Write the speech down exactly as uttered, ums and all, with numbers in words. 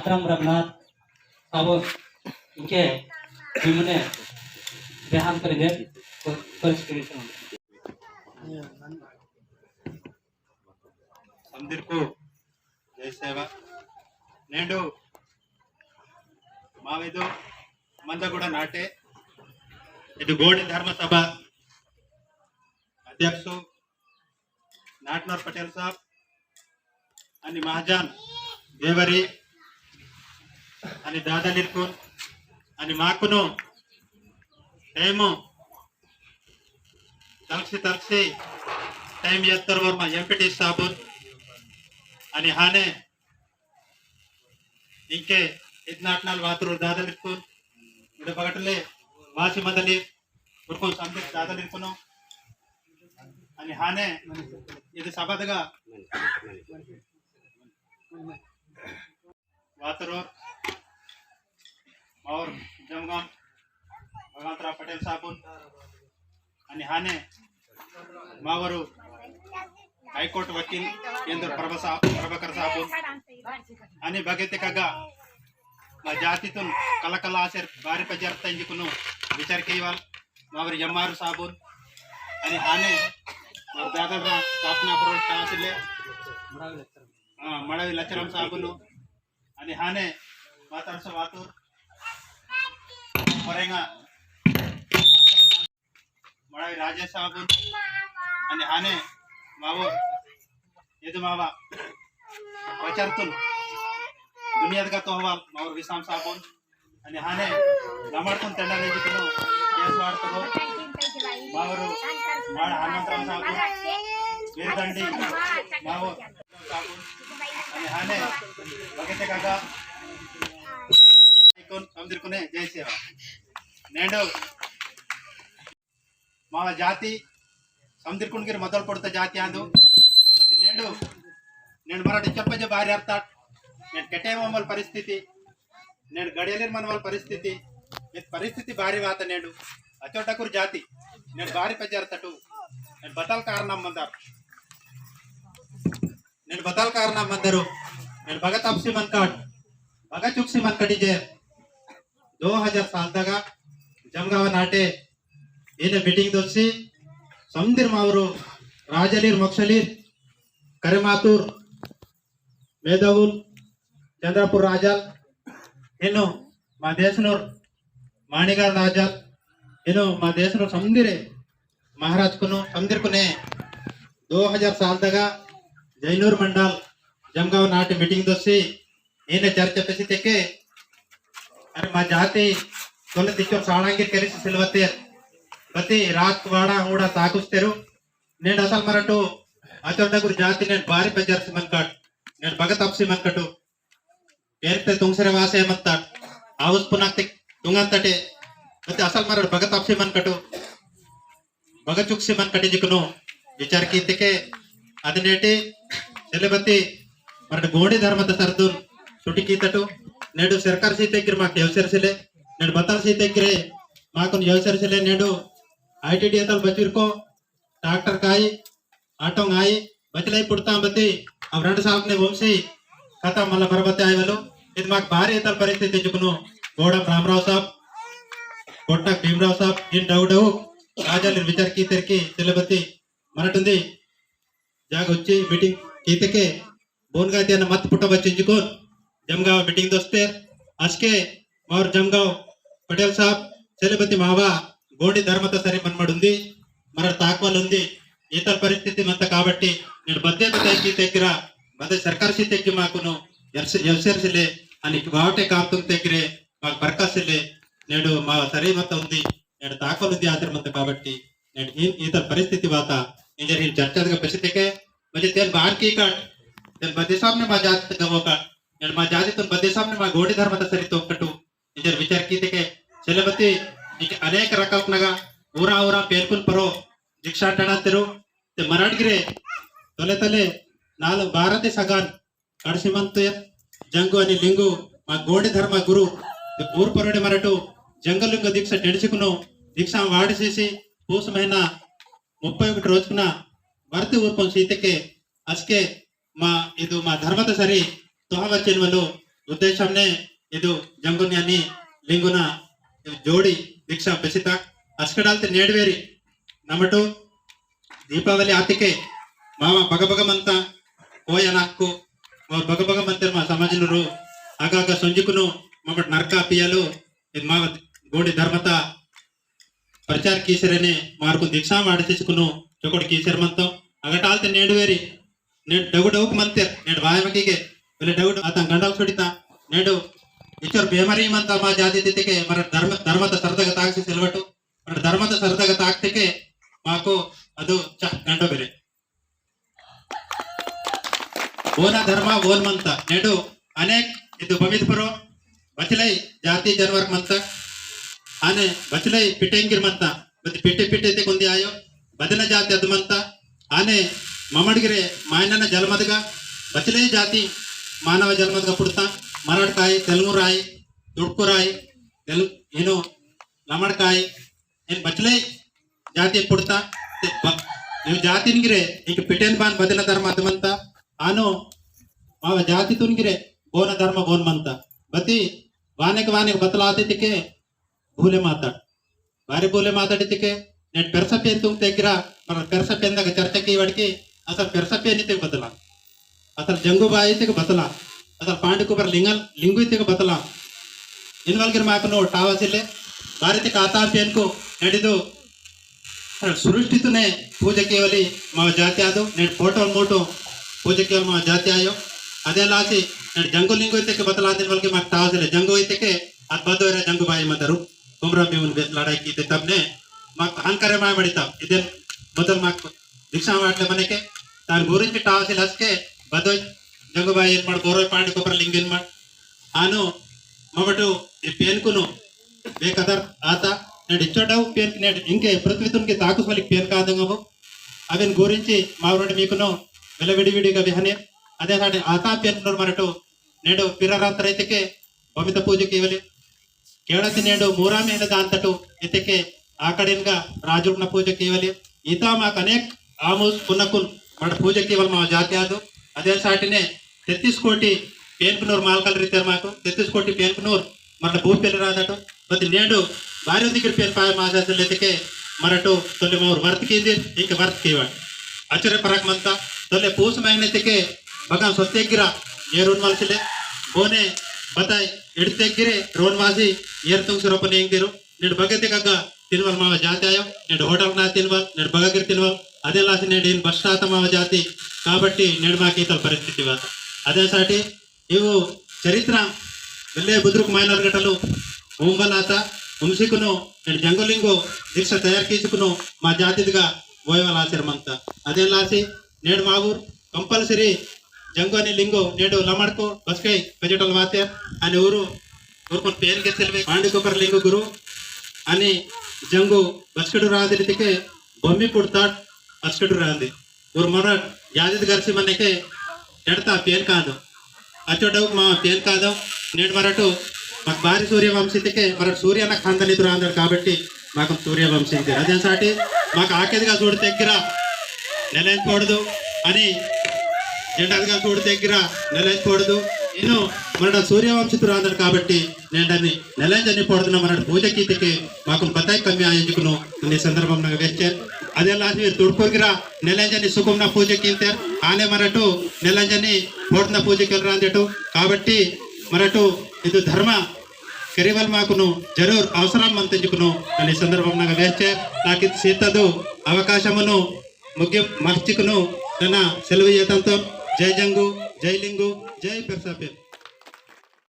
राम रघुनाथ, अब इनके विमने देहांत करेंगे। समदिरकु जय सेवा। नेंडु माविदु मंदगुड़ा नाटे इदु गोंडी धर्म सभा अध्यक्ष नाटनोर पटेल साहब अनि महाजन देवरी अनि दादा लिरकुन अनि माकुनु time तलसी तलसी time यत्तर वर्मा M P T साबुन अनि हाने इंके इद नाटनाल वातुर दादलिकुन इद बगटले वासी मदली उरकुन संदिर दादलिकुनो अनि हाने इद सबादगा वातुर मावर जमगाम भगवंतराव पटेल साबुन अनि हाने मावरु हाईकोर्ट वकील केंद्र प्रभा साहब, प्रभाकर साहब अनि बगेते कगा मा जातितुन कलकल आसेर बारी पजार तंजिकुनु विचार केवाल मावर M R साबुन अनि हाने मावर दादा स्थापना करोल तासिले मड़ावी लचराम साबुनु अनि हाने वातरस वातुर परेंगा मड़ावी राजेश साहब अनि हाने मावो एदु मावा वचरतुन दुनियादगा तोहवाल मावर विश्राम साहब अनि हाने लमड़तुन तेंडा लेजितुन केस वाड़तुन मावर माड़ हनुमंतराव साहब वीरदंडी मावो अनि हाने बगेते काका इकोन समदिरकुने जय सेवा। नेंडो मावा जाति समदिरकुन गिर मदल पड़ता जाति आंदो। अति नेंडो नेंड मराठी चप्पजे बारी अर्थात नेंड कटे ममल परिस्थिति नेंड गड़ियलिर मनवल परिस्थिति नेंड परिस्थिति बारी वाता नेंडो अचोटकुर जाति नेंड बारी पजार तटु नेंड बतल कारणम मंदर नेंड बतल कारणम मंदरु नेंड बगत अपसी मनकाट बगत चुक्सी मनकटी जे दो हजार साल तगा जमगाव नाटे इने मीटिंग दोसी समदिर मावरु राजलीर मोक्षलीर करेमातुर मेदवुल चंद्रपुर राजल इनु मा देशनुर माणिगाल राजल इनु मा देशनुर समदिरे महाराज कुनु समदिर कुने दो हजार साल तगा जैनूर मंडल जमगाव नाटे मीटिंग दोसी इने चर्चा पेसी तेके अरे मा जाति तोले तिचोर साळांगे करिस सिलवतेर बती रात वाड़ा ऊड़ा ताकुस्तेरु नेंड असल मरटु अचोंडगुर जाति नेंड बारी पजार सिमन काट नेंड बगत अपसी मन कटु पेरते तुंगसरे वासे मत्ता आउस पुनाते तुंगंतटे बती असल मरट बगत अपसी मन कटु बगचुक सिमन कटिजिकुनु विचार कीतेके अदनेटी सेलेबती मरड गोंडी धर्मत सरदुन सुटी कीतटु नेडु सरकार सीतेगिर माक यवसर सिले नेडु बतल सीतेगिरे माकुन यवसर सिले नेडु I T D A तल बचिरको ट्रैक्टर काई ऑटो आई बचलाई पुड़ता बती अब रंड साल ने वंशी खत्म मला बरबते आय वालो इद माक भारी इतल परिस्थिति जुकुनु गोडम रामराव साहब कोटक भीमराव साहब इन डौ डौ राजालिन विचार कीतेरकी सेलेबती मरटुंदी जाग उच्ची मीटिंग कीतेके बोनगा त्यान मत पुट्टा बच्चिंजुकुन जमगाव मीटिंग दोस्तेर असके मावर जमगाव पटेल साहब सेलेबती मावा गोंडी धर्मता सरी मनमडुंदी मरर ताकवल उंदी इतल परिस्थिति मत काबट्टी नेडु बद्दे बताई कीतेकिरा बद्दे सरकार सीतेकी माकुनु यवसेर सिले अनि वावटे कामतुम तेकिरे माक बरका सिले नेडु मा सरी मत उंदी नेडु ताकवल उंदी आसर मत काबट्टी नेडु हीन इतल परिस्थिति वाता इंजर हीन चर्चा दगा पेसितेके म्हणजे तेन बार की काट तेन बद्दे सामने मा जाति गवो काट नेडु मा जाति तुन बद्दे सामने मा गोंडी धर्मता सरी तोकटु इंजर विचार कीतेके सेलेबती इंके अनेक रकल नगा ऊरा ऊरा पेलकुन परो दीक्षा टना तेरु ते मराठगिरे तले तले नाल भारत सगान कड़सिमंत जंगु अनि लिंगु मा गोंडी धर्म गुरु ते ऊर परडे मरटु जंगलिंग दीक्षा टेंडसिकुनु दीक्षा वाड़सीसी पूस महीना मुप्पै ओकटि रोजकुना वर्ती ऊरकोन सीतेके असके मा इदु मा धर्मत सरी तोहवचिन वलु उद्देश्यमने इदु जंगुन्यानी लिंगुना जोड़ी दीक्षा बेसिता अस्कडालते नेडवेरी नमटो दीपावली आतिके मावा बगबग मंता कोया नाक्कु और बगबग मंतेर मा समाजनुरु आगा आगा संजुकुनु ममट नरका पियालु इद मावा गोंडी धर्मता प्रचार कीसरेने मारकुन दीक्षा माडसिसकुनु चोकोट कीसर मंतो अगटालते नेडवेरी नेड डगु डगुक मंतेर नेड वायमकीगे वेले डगु आता गंडल सुडिता नेडु इचर बेमारी मंता मा जाति तितिके मर धर्म धर्मत सरदग तागसी सिलवटु मर धर्मत सरदग तागतिके माको अदु चह गंडो बेरे बोना धर्मा बोन मंता नेडु अनेक इदु बमित परो बचलई जाति जनवर मंता आने बचलई पिटेंगिर मंता बद पिटे पिटे ते कुंदी आयो बदन जाति अद मंता आने ममड़गिरे मायनन जलमदगा बचलई जाति मानव जलमदगा पुड़ता मराठकाई तेलंगुराई तुड़कुराई तेल इनो लमड़काई एन बचले जाति पुड़ता ते ब- यो जाति निगरे एक पिटेन बान बदन धर्म अदमंता आनो माव जाति तुनगिरे बोन धर्म बोन मंता बती वानेक वानेक बतलाते तिके भूले माता बारे भूले माता तिके नेट पेरसा पेन तुम तेगरा मर पेरसा पेन दग चर्चा की वड़के असल पेरसा पेन इते बदला असल जंगू बाई इतेके बतला असल पांडु कुबर लिंगल लिंगु इतेके बतला इनवल गिर माकनो टावा सिले बारिते काता पेनको नेडिदो सृष्टितुने पूजा केवली माव जाति आदो नेड फोटो मोटो पूजा केवल माव जाति आयो अदे लासी नेड जंगो लिंगो इतेके बतला दिन बल्कि माक टावा सिले जंगो इतेके अद बदो एरा जंगो बाई मदरु कुमरा में उन बेस लड़ाई की ते तबने माक हन करे माय मड़ी तब इदन बदल माक दीक्षा वाटले मने के तान गुरुंची टावसी लसके बदोय जंगुबाई एन मड़ बोरोय पांडी कोपर लिंगेन मड़ आनो ममटो ए पेनकुनो बेकदर आता नेड इच्चोडव पेन नेड इंके पृथ्वीतुन के ताकुस वलिक पेन कादंगबो अवेन गुरुंची मावरोड मीकुनो वेलविडी विडी गबे हने अदे साडे आता पेनकुनोर मरटो नेडो पिरारात्र इतेके बमित पूजा केवले केड़ाति नेडो मूरा महीने दांतटो इतेके आकड़ेनगा राजुलना पूजा केवले इता माक अनेक आमुस पुनकुन मड़ पूजा केवल मा जाति आदो अदे साटिने तेत्तीस कोटी पेनकुनोर मालकल रितेर माको तेत्तीस कोटी पेनकुनोर मरट भू पेन रादटो बति नेडो बारी दिगर पेन पाय माजा से लेतेके मरटो तोले मोर वर्त कीजिए एक वर्त केवल अचरे परक मंता तोले पूस महीने तेके बगा सोत्ते गिरा येरुन मलसिले बोने बताई इड़ते गिरे रोन वासी येर तुंग सिरोपने इंग दिरो नेड बगते गग्गा तिनवल मावा जाति आयो नेड होटल ना तिनवल नेड बगगिर तिनवल अदे लासी नेड इन बस्सात मावा जाति काबट्टी नेड माकी तल परिस्थिति वाता अदे साटी इवु चरित्र वेल्ले बुद्रुक मायनर गटलु उंबल आता उमसिकुनु नेड जंगोलिंगो दीक्षा तयार कीसुकुनु मा जातिदगा वोयवल आचर मंता अदे लासी नेड मावुर compulsory जंगो अनि लिंगो नेडो लमड़को बसकई कजटल वातेर अनि उरु उरकुन पेन के सिलवे पांडु कोपर लिंगो गुरु अनि जंगो बसकड़ु रांदे लितिके बम्बी पुड़ताट बसकड़ु रांदे उर मरट यादित गरसी मनेके एड़ता पेन कादो अचोडव मा पेन कादो नेड मरटो मक बारी सूर्यवंशी तेके मरट सूर्यना खानदानी तुरांदर काबट्टी माकम सूर्यवंशी इंतेर। अदेन साटी माक आकेदगा सूड़ तेग्गिरा नेलेंज पोड़दु, अनि जेंडादगा सूड़ तेग्गिरा नेलेंज पोड़दु। इनु मरड़ा सूर्यवंशी तुरांदर काबट्टी नेंडनी नेलेंजनी पोड़दुना मरड़ पूजा कीतेके माकुन बताई कमी आयोजकुनु इन्नी संदर्भम नगा वेच्चेर। अदे लासी तुड़कोर गिरा नेलेंजनी सुकुमना पूजा कीतेर। आने मरटु नेलेंजनी पोड़दुना पूजा केलरांदेटु। काबट्टी मरटु इदु धर्म करिवल माकुनु जरूर अवसरम मंतंजुकुनु अनि संदर्भम नगा वेच्चे ताकि सीतदु अवकाशमुनु मुग्य महचिकुनु नना सेलवु येतंतोन। जय जंगु, जय लिंगु, जय पेरसापेन।